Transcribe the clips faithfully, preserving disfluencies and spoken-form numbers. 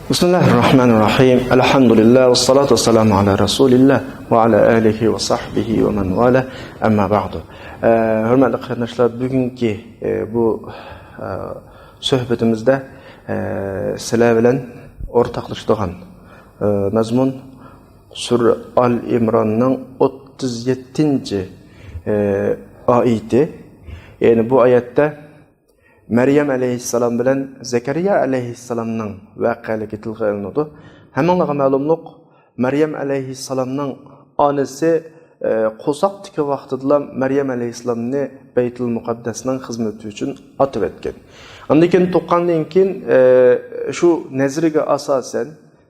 بىسمىللاھىررەھمانىررەھىم. ئەلھەمدۇلىللاھ، ۋەسسالاتۇ ۋەسسالامۇ ئالا رەسۇلىللاھ ۋە ئالا ئالىھى ۋە سەھبىھى ۋە مەن ۋالاھ. ئەمما بەئدۇ. ئە، ھۆرمەتلىك قېرىنداشلار، بۈگۈنكى، ئە، بۇ، ئە، سۆھبىتىمىزدە، ئە، سىلەر بىلەن ئورتاقلىشىدىغان، ئە، مەزمۇن سۈرە ئال ئىمراننىڭ ئوتتۇز يەتتىنچى، ئە، ئايىتى. يەنى بۇ ئايەتتە مەريەم ئەلەيھىسسالام بىلەن زەكەرىيا ئەلەيھىسسالامنىڭ ۋەقەلىكى تىلغا ئېلىنىدۇ. ھەممىڭلارغا مەلۇملۇق، مەريەم ئەلەيھىسسالامنىڭ ئانىسى، ئە، قورساقتىكى ۋاقتىدىلا مەريەم ئەلەيھىسسالامنى بەيتۇل مۇقەددەسنىڭ خىزمىتى ئۈچۈن ئاتىۋەتكەن. ئاندىن كېيىن تۇغقاندىن كېيىن، ئە، شۇ نەزرىگە ئاساسەن،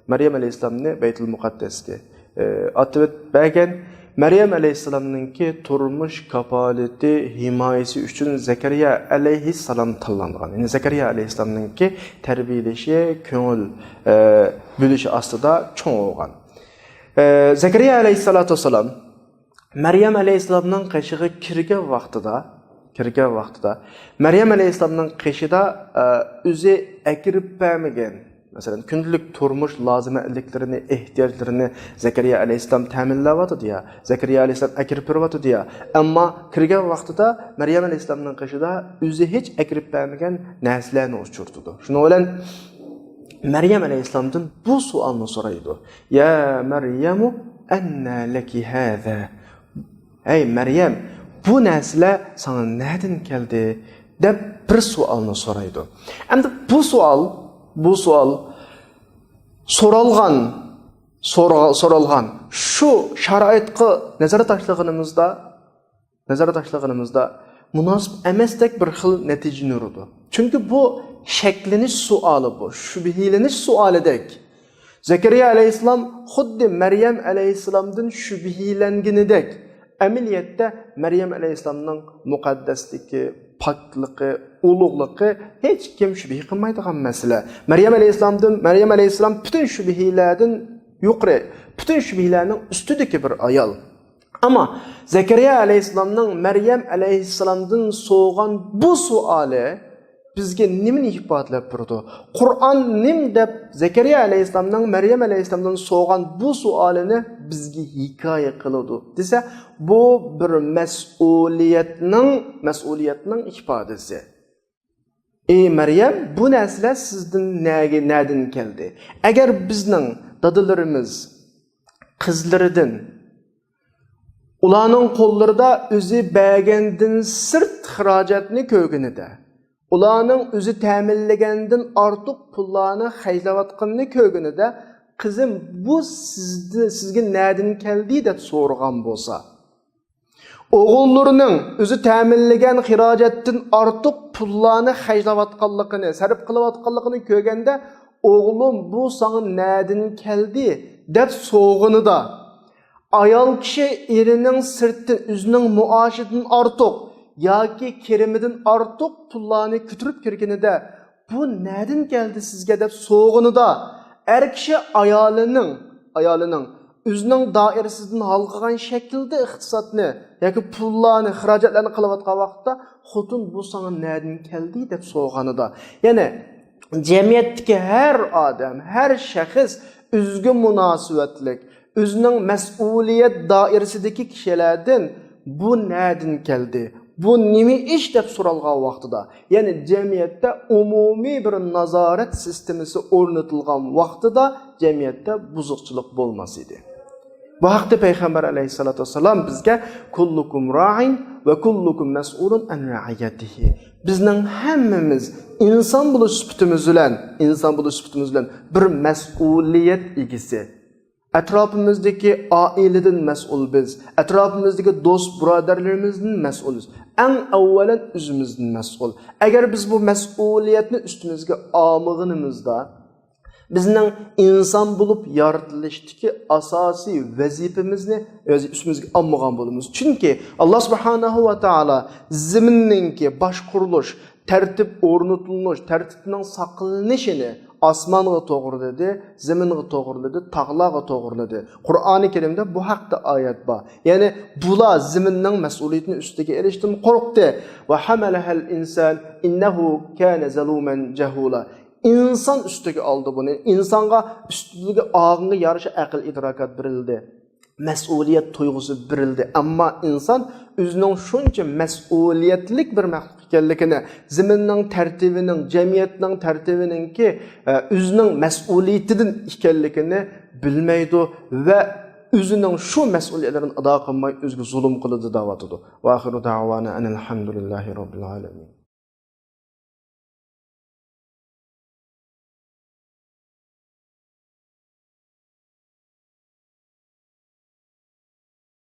مەريەم ئەلەيھىسسالامنى بەيتۇل مۇقەددەسكە، ئە، ئاتىۋەتىپ بەرگەن. مەريەم ئەلەيھىسسالامنىڭكى تۇرمۇش كاپالىتى، ھىمايىسى ئۈچۈن زەكەرىيا ئەلەيھىسسالام تاللانغان. يەنى زەكەرىيا ئەلەيھىسسالامنىڭكى تەربىيەلىشى، كۆڭۈل، ئە، بۆلۈشى ئاستىدا چوڭ بولغان. ئە، زەكەرىيا ئەلەيھىسسالاتۇ ۋەسسالام مەريەم ئەلەيھىسسالامنىڭ قېشىغا كىرگەن ۋاقتىدا، كىرگەن ۋاقتىدا مەريەم ئەلەيھىسسالامنىڭ قېشىدا، ئە، ئۆزى ئەكىرىپ بەرمىگەن، مەسىلەن، كۈندىلىك تۇرمۇش لازىمەتلىكلىرىنى، ئېھتىياجلىرىنى زەكەرىيا ئەلەيھىسسالام تەمىنلەۋاتىدۇ يا، زەكەرىيا ئەلەيھىسسالام ئەكىرىپ بېرىۋاتىدۇ يا. ئەمما كىرگەن ۋاقتىدا مەريەم ئەلەيھىسسالامنىڭ قېشىدا ئۆزى ھېچ ئەكىرىپ بەرمىگەن نەرسىلەرنى ئۇچرىتىدۇ. شۇنىڭ بىلەن مەريەم ئەلەيھىسسالامدىن بۇ سوئالنى سورايدۇ. يا مەريەمۇ ئەننە لەكى ھەزا؟ ئەي مەريەم، بۇ نەرسىلەر ساڭا نەدىن كەلدى؟ دەپ بىر سوئالنى سورايدۇ. ئەمدى بۇ سوئال، بۇ سوئال سورالغان، سورا-، سورالغان شۇ شارائىتقا نەزەر تاشلىغىنىمىزدا، نەزەر تاشلىغىنىمىزدا مۇناسىپ ئەمەستەك بىر خىل نەتىجىنى ئۇرىدۇ. چۈنكى بۇ شەكلىنىش سوئالى بۇ، شۈبھىلىنىش سوئالىدەك. زەكەرىيا ئەلەيھىسسالام خۇددى مەريەم ئەلەيھىسسالامدىن شۈبھىلەنگىنىدەك، ئەمەلىيەتتە مەريەم ئەلەيھىسسالامنىڭ مۇقەددەسلىكى، پاكلىقى، ئۇلۇغلۇقى ھېچكىم شۈبھە قىلمايدىغان مەسىلە. مەريەم ئەلەيھىسسالامدىن، مەريەم ئەلەيھىسسالام پۈتۈن شۈبھىلەردىن يۇقىرى، پۈتۈن شۈبھىلەرنىڭ ئۈستىدىكى بىر ئايال. ئەمما زەكەرىيا ئەلەيھىسسالامنىڭ مەريەم ئەلەيھىسسالامدىن سورىغان بۇ سوئالى بىزگە نېمىنى ئىپادىلەپ بېرىدۇ؟ قۇرئان نېمە دەپ زەكەرىيا ئەلەيھىسسالامنىڭ مەريەم ئەلەيھىسسالامدىن سورىغان بۇ سوئالىنى بىزگە ھېكايە قىلىدۇ دېسە، بۇ بىر مەسئۇلىيەتنىڭ، مەسئۇلىيەتنىڭ ئىپادىسى. ئى مەريەم، بۇ نەرسىلەر سىزدىن نەگە، نەدىن كەلدى؟ ئەگەر بىزنىڭ دادىلىرىمىز قىزلىرىدىن ئۇلارنىڭ قوللىرىدا ئۆزى بەرگەندىن سىرت خىراجەتنى كۆرگىنىدە، ئۇلارنىڭ ئۆزى تەمىنلىگەندىن ئارتۇق پۇللارنى خەجلەۋاتقىنىنى كۆرگىنىدە، قىزىم، بۇ سىزدە-، سىزگە نەدىن كەلدى دەپ سورىغان بولسا، ئوغۇللىرىنىڭ ئۆزى تەمىنلىگەن خىراجەتتىن ئارتۇق پۇللارنى خەجلەۋاتقانلىقىنى، سەرپ قىلىۋاتقانلىقىنى كۆرگەندە، ئوغلۇم، بۇ ساڭا نەدىن كەلدى دەپ سورىغىنىدا، ئايال كىشى ئېرىنىڭ سىرتتىن ئۆزىنىڭ مائاشىدىن ئارتۇق ياكى كىرىمىدىن ئارتۇق پۇللارنى كۆتۈرۈپ كىرگىنىدە، بۇ نەدىن كەلدى سىزگە دەپ سورىغىنىدا، ئەر كىشى ئايالىنىڭ، ئايالىنىڭ ئۆزىنىڭ دائىرىسىدىن ھالقىغان شەكىلدە ئىقتىسادنى ياكى پۇللارنى، خىراجەتلەرنى قىلىۋاتقان ۋاقىتتا، خوتۇن، بۇ ساڭا نەدىن كەلدى دەپ سورىغىنىدا، يەنى جەمئىيەتتىكى ھەر ئادەم، ھەر شەخس ئۆزىگە مۇناسىۋەتلىك، ئۆزىنىڭ مەسئۇلىيەت دائىرىسىدىكى كىشىلەردىن بۇ نەدىن كەلدى؟ بۇ نېمە ئىش دەپ سورالغان ۋاقتىدا، يەنى جەمئىيەتتە ئومۇمىي بىر نازارەت سىستېمىسى ئورنىتىلغان ۋاقتىدا جەمئىيەتتە بۇزۇقچىلىق بولماس ئىدى. بۇ ھەقتە پەيغەمبەر ئەلەيھىسسالاتۇ ۋەسسالام بىزگە، كۇللۇكۇم راين ۋە كۇللۇكۇم مەسئۇلۇن ئەن رەئىيەتىھى. بىزنىڭ ھەممىمىز ئىنسان بولۇش سۈپىتىمىز بىلەن، ئىنسان بولۇش سۈپىتىمىز بىلەن بىر مەسئۇلىيەت ئىگىسى. ئەتراپىمىزدىكى ئائىلىدىن مەسئۇل بىز، ئەتراپىمىزدىكى دوست بۇرادەرلىرىمىزدىن مەسئۇلبىز. ئەڭ ئەۋۋەلەن ئۆزىمىزدىن مەسئۇل. ئەگەر بىز بۇ مەسئۇلىيەتنى ئۈستىمىزگە ئالمىغىنىمىزدا، بىزنىڭ ئىنسان بولۇپ يارىتىلىشتىكى ئاساسىي ۋەزىپىمىزنى ئۆز ئۈستىمىزگە ئالمىغان بولىمىز. چۈنكى ئاللا سۇبھانەھۇ ۋە تائالا زېمىننىڭكى باشقۇرۇلۇش، تەرتىپ ئورنىتىلىش، تەرتىپنىڭ ساقلىنىشىنى ئاسمانغا توغرىلىدى، زېمىنغا توغرىلىدى، تاغلارغا توغرىلىدى. قۇرئانى كەرىمدە بۇ ھەقتە ئايەت بار. يەنى بۇلار زېمىننىڭ مەسئۇلىيىتىنى ئۈستىگە ئېلىشتىن قورقتى. ۋە ھەمەلەھەل ئىنسان ئىننەھۇ كانە زەلۇمەن جەھۇلا. ئىنسان ئۈستىگە ئالدى بۇنى. ئىنسانغا ئۈستىگە ئالغىنىغا يارىشا ئەقىل ئىدراكات بېرىلدى. مەسئۇلىيەت تۇيغۇسى بېرىلدى. ئەمما ئىنسان ئۆزىنىڭ شۇنچە مەسئۇلىيەتلىك بىر مەخلۇق ئىكەنلىكىنى، زېمىننىڭ تەرتىبىنىڭ، جەمئىيەتنىڭ تەرتىبىنىڭكى، ئە، ئۆزىنىڭ مەسئۇلىيىتىدىن ئىكەنلىكىنى بىلمەيدۇ ۋە ئۆزىنىڭ شۇ مەسئۇلىيەتلىرىنى ئادا قىلماي ئۆزىگە زۇلۇم قىلىدۇ دەۋاتىدۇ. ۋە ئاخىرۇ دەۋانا ئەنىل ھەمدۇلىللاھى رەببىل ئالەمىن.